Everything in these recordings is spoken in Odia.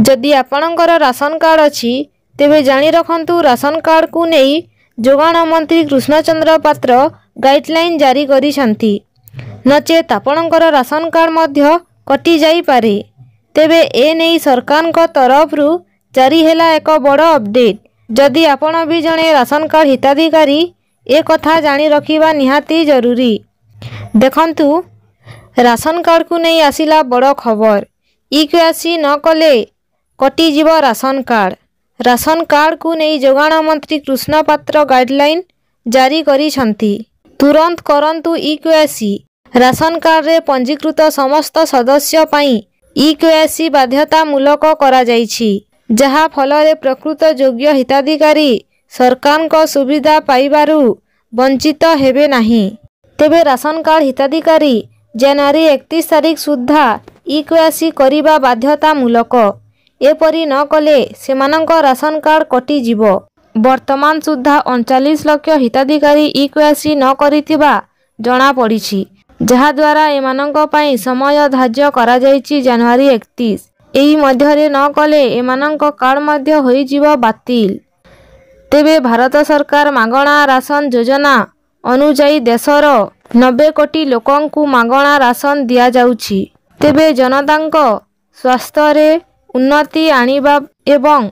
ଯଦି ଆପଣଙ୍କର ରାସନ କାର୍ଡ଼ ଅଛି, ତେବେ ଜାଣି ରଖନ୍ତୁ, ରାସନ କାର୍ଡ଼କୁ ନେଇ ଯୋଗାଣ ମନ୍ତ୍ରୀ କୃଷ୍ଣଚନ୍ଦ୍ର ପାତ୍ର ଗାଇଡଲାଇନ୍ ଜାରି କରିଛନ୍ତି। ନଚେତ୍ ଆପଣଙ୍କର ରାସନ କାର୍ଡ଼ ମଧ୍ୟ କଟିଯାଇପାରେ। ତେବେ ଏ ନେଇ ସରକାରଙ୍କ ତରଫରୁ ଜାରି ହେଲା ଏକ ବଡ଼ ଅପଡେଟ୍। ଯଦି ଆପଣ ବି ଜଣେ ରାସନ କାର୍ଡ଼ ହିତାଧିକାରୀ, ଏ କଥା ଜାଣି ରଖିବା ନିହାତି ଜରୁରୀ। ଦେଖନ୍ତୁ, ରାସନ କାର୍ଡ଼କୁ ନେଇ ଆସିଲା ବଡ଼ ଖବର। ଇ-କେୱାଇସି ନ କଲେ କଟିଯିବ ରାସନ କାର୍ଡ଼। ରାସନ କାର୍ଡ଼କୁ ନେଇ ଯୋଗାଣ ମନ୍ତ୍ରୀ କୃଷ୍ଣ ପାତ୍ର ଗାଇଡଲାଇନ୍ ଜାରି କରିଛନ୍ତି। ତୁରନ୍ତ କରନ୍ତୁ ଇ-କେୱାଇସି। ରାସନ କାର୍ଡ଼ରେ ପଞ୍ଜୀକୃତ ସମସ୍ତ ସଦସ୍ୟ ପାଇଁ ଇ-କେୱାଇସି ବାଧ୍ୟତାମୂଳକ କରାଯାଇଛି, ଯାହା ଫଳରେ ପ୍ରକୃତ ଯୋଗ୍ୟ ହିତାଧିକାରୀ ସରକାରଙ୍କ ସୁବିଧା ପାଇବାରୁ ବଞ୍ଚିତ ହେବେ ନାହିଁ। ତେବେ ରାସନ କାର୍ଡ଼ ହିତାଧିକାରୀ ଜାନୁଆରୀ 31 ତାରିଖ ସୁଦ୍ଧା ଇ-କେୱାଇସି କରିବା ବାଧ୍ୟତାମୂଳକ। ଏପରି ନ କଲେ ସେମାନଙ୍କ ରାସନ କାର୍ଡ଼ କଟିଯିବ। ବର୍ତ୍ତମାନ ସୁଦ୍ଧା 39 ଲକ୍ଷ ହିତାଧିକାରୀ ଇ-କେୱାଇସି ନ କରିଥିବା ଜଣାପଡ଼ିଛି। ଯାହାଦ୍ୱାରା ଏମାନଙ୍କ ପାଇଁ ସମୟ ଧାର୍ଯ୍ୟ କରାଯାଇଛି ଜାନୁଆରୀ 31। ଏହି ମଧ୍ୟରେ ନ କଲେ ଏମାନଙ୍କ କାର୍ଡ଼ ମଧ୍ୟ ହୋଇଯିବ ବାତିଲ। ତେବେ ଭାରତ ସରକାର ମାଗଣା ରାସନ ଯୋଜନା ଅନୁଯାୟୀ ଦେଶର 90 କୋଟି ଲୋକଙ୍କୁ ମାଗଣା ରାସନ ଦିଆଯାଉଛି। ତେବେ ଜନତାଙ୍କ ସ୍ୱାସ୍ଥ୍ୟରେ ଉନ୍ନତି ଆଣିବା ଏବଂ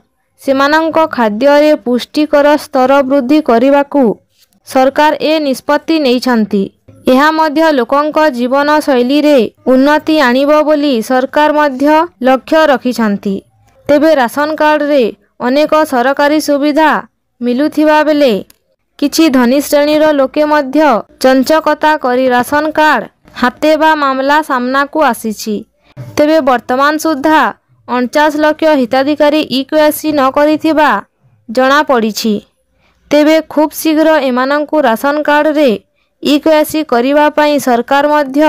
ସେମାନଙ୍କ ଖାଦ୍ୟରେ ପୁଷ୍ଟିକର ସ୍ତର ବୃଦ୍ଧି କରିବାକୁ ସରକାର ଏ ନିଷ୍ପତ୍ତି ନେଇଛନ୍ତି। ଏହା ମଧ୍ୟ ଲୋକଙ୍କ ଜୀବନଶୈଳୀରେ ଉନ୍ନତି ଆଣିବ ବୋଲି ସରକାର ମଧ୍ୟ ଲକ୍ଷ୍ୟ ରଖିଛନ୍ତି। ତେବେ ରାସନ କାର୍ଡ଼ରେ ଅନେକ ସରକାରୀ ସୁବିଧା ମିଳୁଥିବା ବେଳେ କିଛି ଧନୀ ଶ୍ରେଣୀର ଲୋକେ ମଧ୍ୟ ଚଞ୍ଚକତା କରି ରାସନ କାର୍ଡ଼ ହାତେଇବା ମାମଲା ସାମ୍ନାକୁ ଆସିଛି। ତେବେ ବର୍ତ୍ତମାନ ସୁଦ୍ଧା 49 ଲକ୍ଷ ହିତାଧିକାରୀ ଇ-କେୱାଇସି ନ କରିଥିବା ଜଣାପଡ଼ିଛି। ତେବେ ଖୁବ୍ ଶୀଘ୍ର ଏମାନଙ୍କୁ ରାସନ କାର୍ଡ଼ରେ ଇ-କେୱାଇସି କରିବା ପାଇଁ ସରକାର ମଧ୍ୟ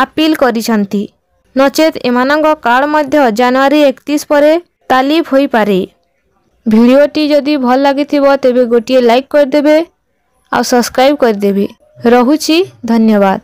ଆପିଲ କରିଛନ୍ତି। ନଚେତ୍ ଏମାନଙ୍କ କାର୍ଡ଼ ମଧ୍ୟ ଜାନୁଆରୀ 31 ପରେ ତାଲିଫ ହୋଇପାରେ। ଭିଡ଼ିଓଟି ଯଦି ଭଲ ଲାଗିଥିବ, ତେବେ ଗୋଟିଏ ଲାଇକ୍ କରିଦେବେ ଆଉ ସବସ୍କ୍ରାଇବ୍ କରିଦେବେ। ରହୁଛି, ଧନ୍ୟବାଦ।